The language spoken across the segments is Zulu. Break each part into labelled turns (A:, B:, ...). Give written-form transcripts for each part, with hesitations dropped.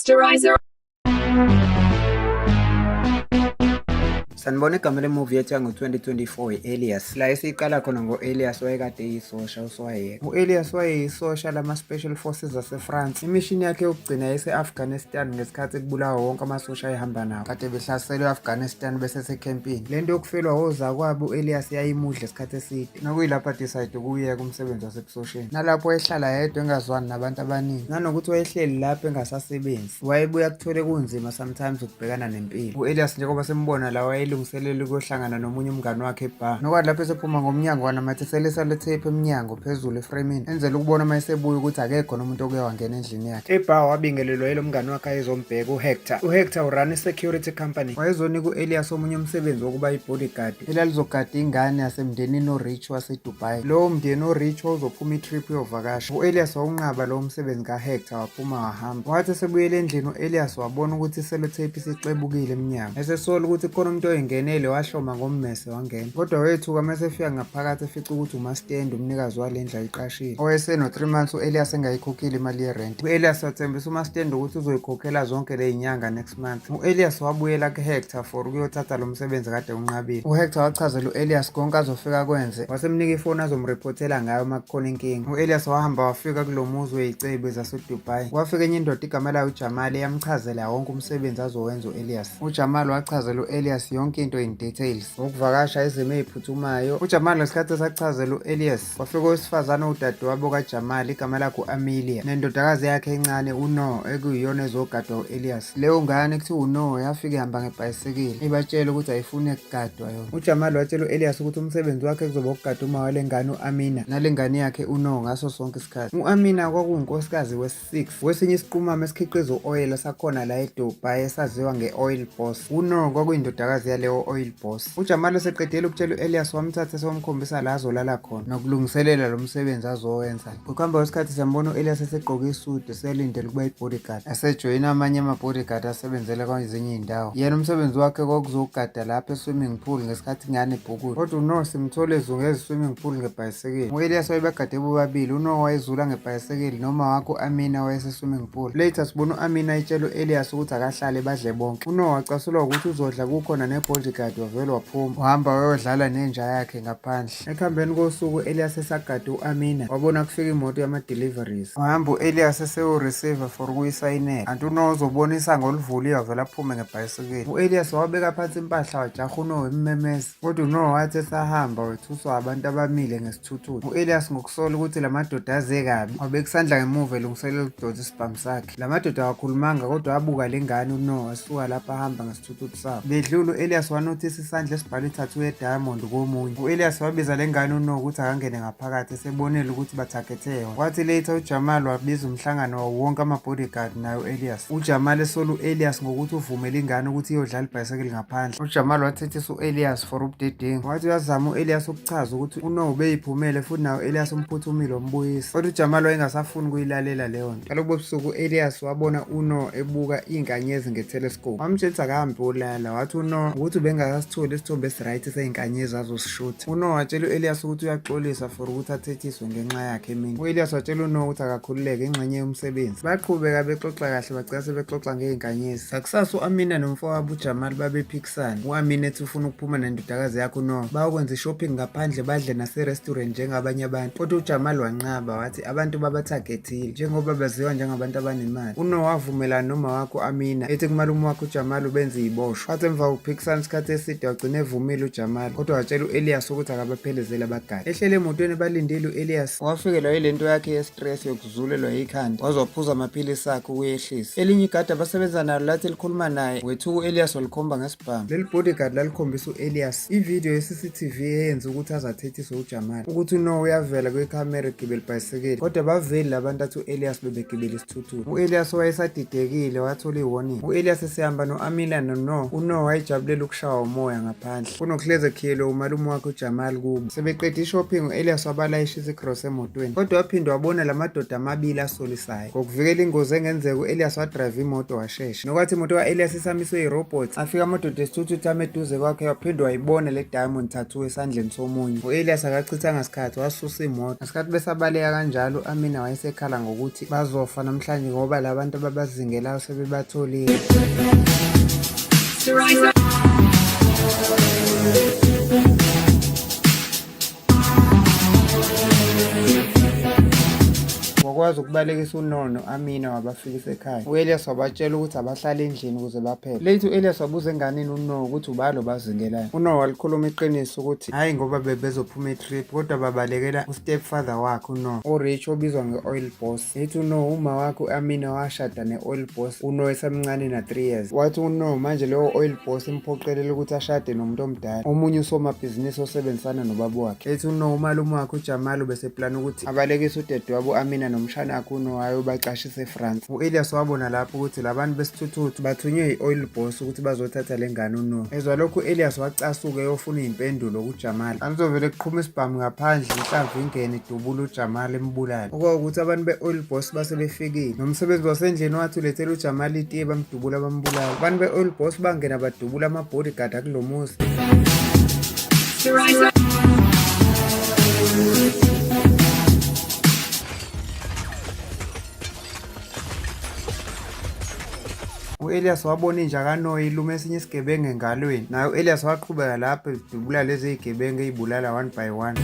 A: Posterizer.
B: Sanibona, igama lemuvi yethu yango-2024 i-Alias. La esiyiqala khona ngo-Elias wayekade eyisosha uswayeka. U-Elias wayeyisosha lama-Special Forces aseFrance. Imishini yakhe yokugcina yayise-Afghanistan ngesikhathi kubulawa wonke amasosha ayehamba nawo. Kade behlaselwe e-Afghanistan besesekhempini. Le nto yokufelwa ozakwabo u-Elias yayimudla isikhathi eside. Nokuyilapho a-decide ukuwuyeka umsebenzi wasebusosheni. Nalapho wayehlala yedwa engazwani nabantu abaningi. Nanokuthi wayehleli lapho engasasebenzi. Wayebuya kuthole kunzima sometimes ukubhekana nempilo. U-Elias njengoba simbona la wayelungiselela ukuyohlangana nomunye umngani wakhe ebar. Nokwathi lapho esephuma ngomnyango wanamathisela i-sellotape emnyango phezulu efremini enzela ukubona uma esebuya ukuthi akekho nomuntu okuye wangena endlini yakhe. Ebar wabingelelwa yilo mngani wakhe ayezombheka uHector. UHector u-run i-security company. Wayezonika u-Elias omunye umsebenzi wokuba i-bodyguard elalizogada ingane yasemndenini o-rich waseDubai. Lowo mndeni o-rich wawuzophuma i-trip uyovakasha. U-Elias wawunqaba lowo msebenzi kaHector, waphuma wahamba. Wathi esebuyele endlini u-Elias wabona ukuthi i-sellotape isixebukile emnyango. Esesola ukuthi khona umuntu oyingenele wahloma ngommese wangena. Kodwa wethuka uma esefika ngaphakathi efica ukuthi umastende umnikazi wale ndlu ayiqashile. Owayeseno-3 months u-Elias engayikhokhile imali yerent. U-Elias wathembisa umastende ukuthi uzoyikhokhela zonke le yinyanga next month. U-Elias wabuyela kuHector for ukuyothatha lo msebenzi kade unqabile. UHector wachazela u-Elias konke azofika kwenze, wasemnika ifoni azomriphothela ngayo uma kukhona inkinga. U-Elias wahamba wafika kulo muzi weyicebi zaseDubai. Wafika enye indoda igama layo uJamal eyamchazela wonke umsebenzi azowenza u-Elias. UJamal wachazela u-Elias yonke into in details. Ukuvakasha, izimo eziphuthumayo. UJamal ngesikhathi esachazela u-Elias, wafika owesifazane owudadewabo kaJamal igama lakhe u-Amelia nendodakazi yakhe encane uNo ekuyiyona ezogadwa u-Elias. Leyo ngane kuthiwa uNo yafika ihamba ngebhayisikili ibatshela ukuthi ayifuni kugadwa yona. UJamal watshela u-Elias ukuthi umsebenzi wakhe kuzoba ukugada uma wale ngane u-Amina nale ngane yakhe uNo ngaso sonke isikhathi. U-Amina kwakuwunkosikazi wesi-6 wesinye isiqumama esikhiqiza u-oyela sakhona la eDubai esaziwa nge-Oil Boss. UNo kwakuyindodakazi yaleyo Oil Boss. UJamal eseqedile ukutshela u-Elias wamthatha sewamkhombisa la azolala khona nokulungiselela lo msebenzi azowenza. Ngokuhamba kwesikhathi siyambona u-Elias esegqoke isudu eselindele ukuba i-bodyguard. Esejoyina amanye ama-bodyguard asebenzela kwezinye iy'ndawo. Yena umsebenzi wakhe kwakuzogada lapha e-swimming pool ngesikhathi ingane ibhukuda. Kodwa uNo simthole ezungeza i-swimming pool ngebhayisikili. U-Elias wayebagade bobabili, uNo wayezula ngebhayisikili noma wakhe u-Amina wayese-swimming pool. Later sibona u-Amina etshela u-Elias ukuthi akahlale badle bonke. UNo wacasulwa ukuthi uzodla kukhona ne-bodyguard wavele waphuma. Uhamba wayodlala nenja yakhe ngaphandle. Ekuhambeni kosuku u-Elias esagade u-Amina wabona kufika imoto yama-deliveries. Wahamba u-Elias esewu-receiver for ukuyisayinela. Kanti uNoah uzobona isango olivuliwe wavele aphume ngebhayisikili. U-Elias wabeka phansi impahla wajaha uNoah emmemeza. Kodwa uNoah wathi esahamba wethuswa abantu abamile ngesithuthuthu. U-Elias ngokusola ukuthi la madoda aze kabi wabeka isandla ngemuva elungiselela ukudonsa isibhamu sakhe. La madoda awakhulumanga kodwa abuka le ngane uNoah esuka lapho ahamba ngesithuthuthu sabo. Bedlula u-Elias wanothisa isandla esibhalwe i-tattoo ye-diamond komunye. U-Elias wabiza le ngane uNoah ukuthi akangene ngaphakathi esebonile ukuthi bathakethe yona. Kwathi later uJamal wabiza umhlangano wawo wonke ama-bodyguard naye u-Elias. UJamal esola u-Elias ngokuthi uvumele ingane ukuthi iyodlala ibhayisikili ngaphandle. UJamal wathethisa u-Elias for ubudedengu. Wathi uyazama u-Elias ukuchaza ukuthi uNoah ubeyiphumele futhi naye u-Elias umphuthumile wambuyisa. Kodwa uJamal wayengasafuni ukuyilalela leyo nto. Ngalobo busuku u-Elias wabona uNoah ebuka iy'nkanyezi nge-telescope. Wamtshela ukuthi akahambe olala. Wathi uNoah ukuthi ubengakasitholi isithombe esi-right sey'nkanyezi azosishutha. UNoah watshela u-Elias ukuthi uyaxolisa for ukuthi athethiswe ngenxa yakhe emini. U-Elias watshela uNoah ukuthi akakhululeke ingxenye yomsebenzi. Baqhubeka bexoxa kahle bagcina sebexoxa ngey'nkanyezi. Ngakusasa u-Amina nomfowabo uJamal babephikisana. U-Amina ethi ufuna ukuphuma nendodakazi yakhe uNoah bayokwenza i-shopping ngaphandle badle nase-restaurant njengabanye abantu. Kodwa uJamal wanqaba wathi abantu babathagethile njengoba baziwa njengabantu abanemali. UNoah wavumelana noma wakhe u-Amina ethi kumalume wakhe uJamal ubenza iyiboshwa. Wathi emva kokuphikisana isikhathi eside wagcina evumile uJamal kodwa watshela u-Elias ukuthi akabaphelezeli abagadi. Ehlele emotweni balindile u-Elias wafikelwa yile nto yakhe ye-stress yokuzulelwa yikhanda waze waphuza amaphilisi akhe ukuyehlisa. Elinye igadi abasebenza nalo lathi likhuluma naye wethuka u-Elias walikhomba ngesibhamu. Leli bodyguard lalikhombisa u-Elias ividiyo ye-CCTV eyenza ukuthi azathethiswe uJamal ukuthi uNoah uyavela kwikhamera egibela ibhayisikili kodwa baveli labantu athi u-Elias bebegibela isithuthuthu. U-Elias wayesadidekile wathola i-warning. U-Elias esehamba no-Amina noNoah, uNoah wayejabulela Ujabulela ukushawa umoya ngaphandle kunokuhleze ekhiyelwe umalume wakhe uJamal kubo. Sebeqede i-shopping u-Elias wabalayishisa igrosa emotweni, kodwa waphinde wabona la madoda amabili asolisayo. Ngokuvikela ingozi engenzeka u-Elias wadrayiva imoto washesha. Nokwathi imoto ka-Elias isamiswe yirobhothi, afika amadoda esithuthuthu ame eduze kwakhe waphinde wayibona le diamond tattoo esandleni somunye. U-Elias akachithanga sikhathi wasusa imoto. Ngesikhathi besabaleka kanjalo u-Amina wayesekhala ngokuthi bazofa namhlanje ngoba la bantu ababazingelayo sebebatholile. Wakwazi ukubalekisa uNono Amina wabafikisa ekhaya. U-Elias wabatshela ukuthi abahlale endlini ukuze baphephe. Later u-Elias wabuza enganeni uNo ukuthi ubani obazingelayo. UNo walikhuluma iqiniso ukuthi hhayi ngoba bebezophuma i-trip kodwa babalekela u-stepfather wakhe uNo, uRich obizwa nge-oil boss. Ethi uNo uma wakhe u-Amina washada ne-oil boss uNo esemncane na-3 years. Wathi uNo manje leyo oil boss imphoqelele ukuthi ashade nomuntu omdala, omunye usomabhizinisi osebenzisana nobaba wakhe. Ethi uNo umalume wakhe uJamal ubeseplana ukuthi abalekise udadewabo u-Amina nomshana wakhe uNo ayobacashisa eFrance. U-Elias wabona lapho ukuthi labantu besithuthuthu bathunywe yi-oil boss ukuthi bazothatha le ngane uNo. Ezwa lokhu u-Elias wacasuka eyofuna iy'mpendulo kuJamal. Alizovele kuqhuma isibhamu ngaphandle inhlamvu ingene idubula uJamal imbulale. Okwawukuthi abantu be-oil boss base befikile. Nomsebenzi wasendlini wathi ulethela uJamal itiye bamdubula bambulala. Abantu be-oil boss bangena badubula ama-bodyguard akulo muzi. U-Elias wabona inja kaNoah iluma esinye isigebengu engalweni. Naye u-Elias waqhubeka lapho edubula lezi zigebengu eyibulala one by one.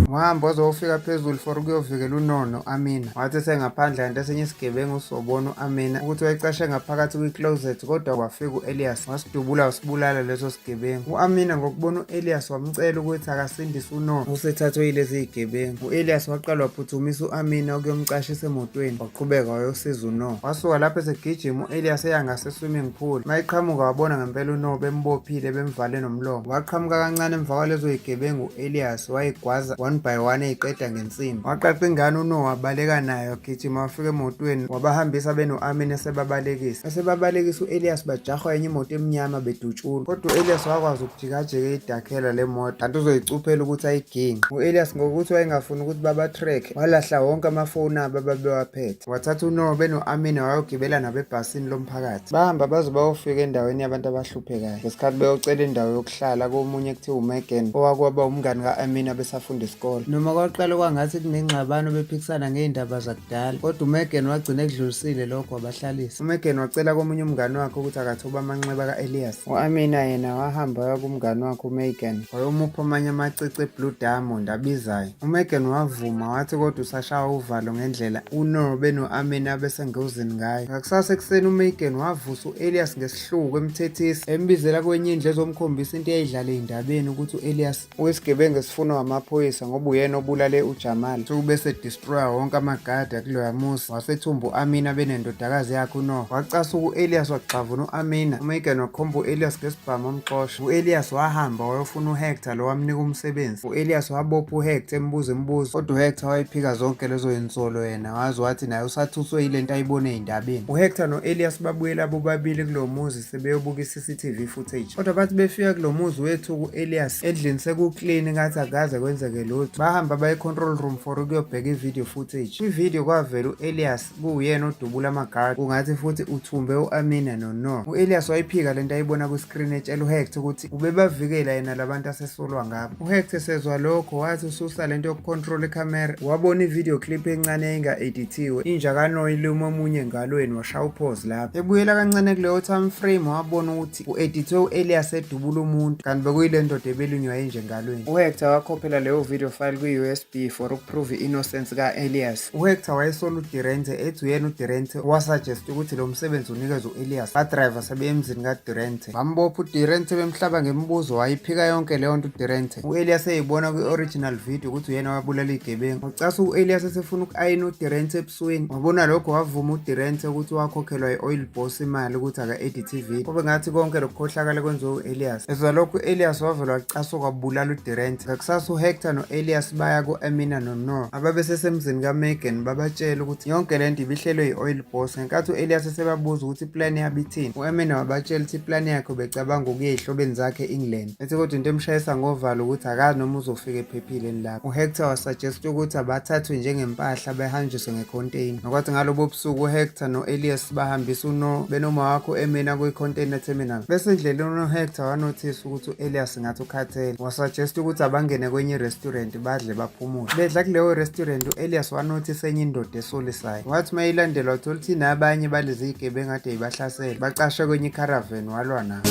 B: Wahamba waze wofika phezulu for ukuyovikela uNono Amina. Wathi esengaphandle kanti esinye isigebengu usobona u-Amina ukuthi wayecashe ngaphakathi kwi-closet kodwa kwafika u-Elias wasidubula wasibulala leso sigebengu. U-Amina ngokubona u-Elias wamcela ukuthi akasindise uNono usethathwe yilezi zigebengu. U-Elias waqala waphuthumisa u-Amina ukuyomcashisa emotweni waqhubeka wayosiza uNono. Wasuka lapho esegijima u-Elias eya ngase-swimming pool. Mayeqhamuka wabona ngempela uNono bembophile bemvale nomlomo. Waqhamuka kancane emva kwalezo zigebengu u-Elias wayigwaza one by one eyiqeda ngensimbi. Waqaqa ingane uNoah wabaleka nayo wagijima wafika emotweni wabahambisa beno-Amina esebabalekisa. Esebabalekisa u-Elias bajahwa enye imoto emnyama bedutshulwa. Kodwa u-Elias wakwazi ukujikajika eyidakhela le moto kanti uzoyicuphela ukuthi ayiginqe. U-Elias ngokuthi wayengafuni ukuthi baba-track walahla wonke amafoni abo ababewaphethe. Wathatha uNoah beno-Amina wayogibela nabo ebhasini lomphakathi. Bahamba baze bayofika endaweni yabantu abahluphekayo. Ngesikhathi beyocela indawo yokuhlala komunye kuthiwa uMegan owakwaba umngani ka-Amina besafunda isikole. Noma kwaqala kwangathi kunengxabano bephikisana ngey'ndaba zakudala, kodwa uMegan wagcina ekudlulisile lokho wabahlalisa. UMegan wacela komunye umngani wakhe ukuthi akathobe amanxeba ka-Elias. U-Amina yena wahamba waya kumngani wakhe uMegan wayomupha amanye amacici e-Blue Diamond abizayo. UMegan wavuma wathi kodwa usashawa uvalo ngendlela uNoor beno-Amina abesengozini ngayo. Ngakusasa ekuseni uMegan wavusa u-Elias ngesihluku emthethisa embizela kwenye indlu ezomkhombisa into eyayidlala ey'ndabeni ukuthi u-Elias uyisigebengu esifunwa amaphoyisa ngoba uyena obulale uJamal. Ubese destroya wonke amagadi akuloya muzi wasethumba u-Amina benendodakazi yakhe uNoah. Wacasuka u-Elias wagxavuna u-Amina. UMegan wakhomba u-Elias ngesibhamu wamxosha. U-Elias wahamba wayofuna uHector lo wamnika umsebenzi. U-Elias wabopha uHector embuza imibuzo kodwa uHector wayiphika zonke lezo yinsolo yena waze wathi naye usathuswe yile nto ayibone ey'ndabeni. UHector no-Elias babuyela bobabili kulo muzi sebeyobuka i-CCTV footage. Kodwa bathi befika kulo muzi wethu ku-Elias endlini sekuklini ngathi akaze kwenzeke lutho. Bahamba baye control room for ukuyobheka i-video footage. Kwi-video kwavela u-Elias kuwuyena odubula amagadi kungathi futhi uthumbe u-Amina noNoah. U-Elias wayiphika lento ayibona kwi-screen etshela uHector ukuthi ubebavikela yena labantu asesolwa ngabo. UHector sezwa lokho wathi ususa lento yokucontrol ikhamera wabona i-video clip encane eyayinga-edithiwe inja kaNoah iluma omunye engalweni washaya upause lapho. Ebuyela kancane kuleyo time frame wabona ukuthi u-edithwe u-Elias edubula umuntu kanti bekuyile ndoda ebelunywa inje engalweni. UHector wakhophela leyo video file kwi-USB for ukuprove i-innocence ka-Elias. UHector wayesola uDurante ethi uyena uDurante owasuggest ukuthi lo msebenzi unikezwe u-Elias. Badriver sebeye emzini kaDurante. Bambopha uDurante bemhlaba ngemibuzo wayiphika yonke leyo nto uDurante. U-Elias eyibona kwi-original video ukuthi uyena wabulala igebengu. Wacasa u-Elias esefuna uku-ayina uDurante ebusweni. Wabona lokho wavuma uDurante ukuthi wakhokhelwa i-oil boss imali ukuthi aka-edit ivideo. Kube ngathi konke lokukhohlakala kwenziwe u-Elias. Ezwa lokhu u-Elias wavele wacasuka wabulala uDurante. Ngakusasa uHector no-Elias no-Elias baya ku-Amina noNoah ababesesemzini kaMegan, babatshela ukuthi yonke lento ibihlelwe yi-Oil Boss. Ngenkathi u-Elias esebabuza ukuthi iplani yabo ithini, u-Amina wabatshela ukuthi iplani yakhe ubecabanga ukuya ey'hlobeni zakhe e-England. Ethi kodwa into emshayisa ngovalo ukuthi akazi noma uzofika ephephile lapho. UHector wasuggest ukuthi abathathwe njengempahla behanjiswe ngecontainer. Nokwathi ngalobo busuku uHector no-Elias bahambisa uNoah benoma wakhe u-Amina kwi-container terminal. Bese endleleni uNoHector wanothisa ukuthi u-Elias ngathi ukhathele. Wasuggest ukuthi abangene kwenye i-restaurant badle baphumule. Bedla kuleyo restaurant u-Elias wanothisa enye indoda esolisayo. Wathi uma ilandelwa wathola ukuthi nabanye balezi zigebengu ade yibahlasele. Bacashe kwenye icaravan walwa nabo.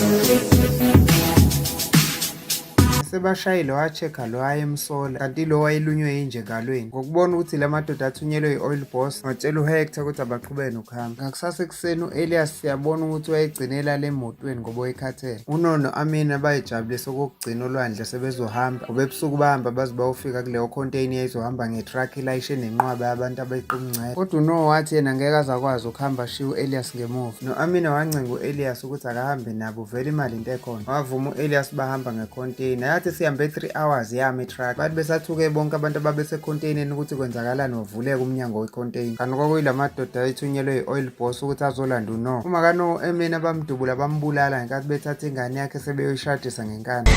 B: Sebashayile wa-check-a lo ayemsola kanti lo wayelunywe yinje engalweni. Ngokubona ukuthi la madoda athunyelwe yi-Oil Boss, watshela uHector ukuthi abaqhubeke nokuhamba. Ngakusasa ekuseni u-Elias siyabona ukuthi wayegcine elala emotweni ngoba wayekhathele. UNoah no-Amina bayejabulisa okokugcina olwandle sebezohamba ngoba ebusuku bahamba baze bayofika kuleyo container eyayizohamba nge-truck ilayishe nenqwaba yabantu abeqa umngcele. Kodwa uNoah wathi yena ngeke aze akwazi ukuhamba ashiye u-Elias ngemuva. No-Amina wancenga u-Elias ukuthi akahambe nabo vele imali into ekhona. Wavuma u-Elias bahamba ngecontainer. Yathi sihambe 3 hours yama i-truck. Bathi besathuke bonke abantu ababesecontainerni ukuthi kwenzakalani wavuleka umnyango wecontainer. Kanti kwakuyila madoda ayethunyelwe yi-Oil Boss ukuthi azolanda uNoah. Uma kaNoah emini abamdubula bambulala ngenkathi bethatha ingane yakhe sebeyoyishadisa ngenkani.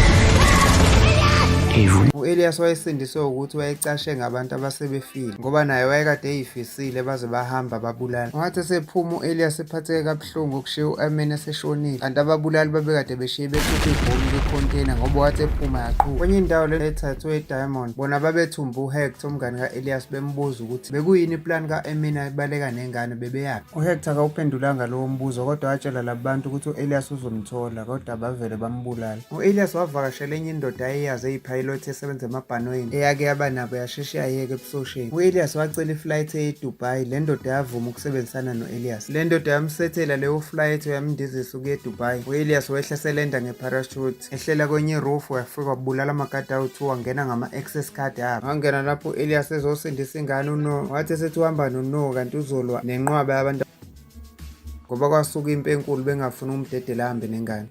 B: U-Elias wayesindiswe ukuthi wayecashe ngabantu abasebefile ngoba naye wayekade eyifisile baze bahamba babulala. Wathi esephuma u-Elias ephatheke kabuhlungu ukushiya u-Amina eseshonile kanti ababulali babekade beshiye bekhipha ibhomu kwikhonteyina ngoba wathi ephuma yaqhuba. Kwenye indawo le ethathwe eDiamond bona babethumba uHector umngani ka-Elias bembuza ukuthi bekuyini iplani ka-Amina ebaleka nengane bebeyaphi. UHector akawuphendulanga lowo mbuzo kodwa watshela laba bantu ukuthi u-Elias uzomthola kodwa bavele bambulala. U-Elias wavakashela enye indoda ayeyazi eyiphayiloti esebenza emabhanoyini eyake yaba nabo yasheshe yayeka ebusosheni. U-Elias wacela iflight eye eDubai, le ndoda yavuma ukusebenzisana no-Elias. Le ndoda yamsethela leyo flight yamndizisa ukuya eDubai. U-Elias wehla eselenda ngeparachute, ehlela kwenye iroof wafika wabulala amagadi awu-2 wangena ngama-access card abo. Wangena lapho u-Elias ezosindisa ingane uNoah. Wathi esethi uhamba noNoah kanti uzolwa nenqwaba yabantu ngoba kwasuka impi enkulu bengafuni ukumdedela ahambe nengane.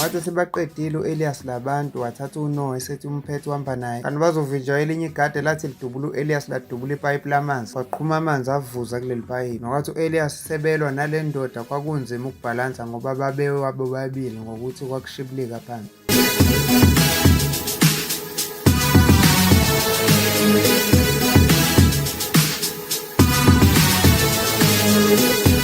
B: Wathi sebaqedile u-Elias labantu wathatha uNoah esethi umphethe uhamba naye kanti bazovinjwa elinye igade lathi lidubula u-Elias ladubula ipayipi lamanzi kwaqhuma amanzi avuza kuleli payipi nokwathi u-Elias sebelwa nale ndoda kwakunzima ukubhalansa ngoba babewa bobabili ngokuthi kwakushibilika phansi.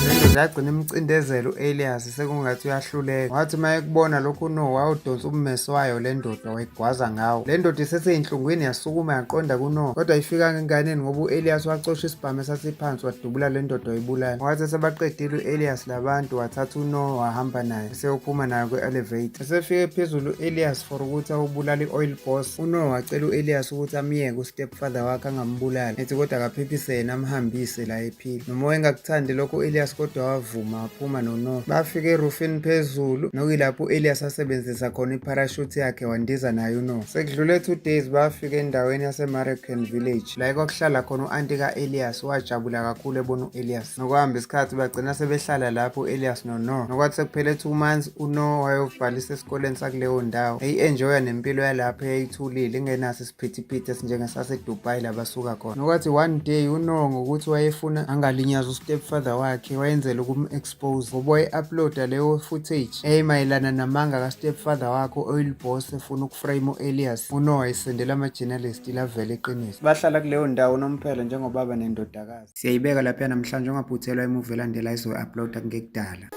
B: Le ndoda yagcina imcindezela u-Elias sekungathi uyahluleka. Wathi uma ekubona lokhu uNoah wawudonsa ummese wayo le ndoda wayigwaza ngawo. Le ndoda iseseyinhlungwini yasukuma yaqonda kuNoah kodwa ayifikanga enganeni ngoba u-Elias wacosha isibhamu esasiphansi wadubula le ndoda wayibulala. Wathi esebaqedile u-Elias labantu wathatha uNoah wahamba naye esewuphuma naye kwi-elevator. Esefike phezulu u-Elias for ukuthi awubulala i-oil boss, uNoah wacela u-Elias ukuthi amyeke u-stepfather wakhe angambulali. Ethi kodwa akaphephise yena amhambise la ephila. Noma wayengakuthandi lokho u-Elias kodwa wavuma waphuma noNoah. Bafika erufini phezulu nokuyilapho u-Elias asebenzisa khona iparachute yakhe wandiza naye uNoah. Sekudlule 2 days bafika endaweni yase-American Village la ekwakuhlala khona u-anti ka-Elias wajabula kakhulu ebona u-Elias. Nokuhamba isikhathi bagcina sebehlala lapho u-Elias noNoah. Nokwathi sekuphele 2 months uNoah wayobhalisa esikoleni sakuleyo ndawo. Eyi-enjoya nempilo yalapho eyayithulile ingenaso isiphithiphithi esinjengesaseDubai la basuka khona. Nokwathi one day uNoah ngokuthi wayefuna angalinyazwa ustepfather wakhe wayenzela ukum-expose ngoba waye-uploada leyo footage eyayimayelana namanga ka-stepfather wakhe u-Oil Boss efuna ukuframe u-Elias. UNoah wayesendela ama-journalist lavela iqiniso. Bahlala kuleyo ndawo nomphela njengobaba nendodakazi. Siyayibeka lapha namhlanje ungaphuthelwa imuvi elandela izoyi-uploada kungekudala.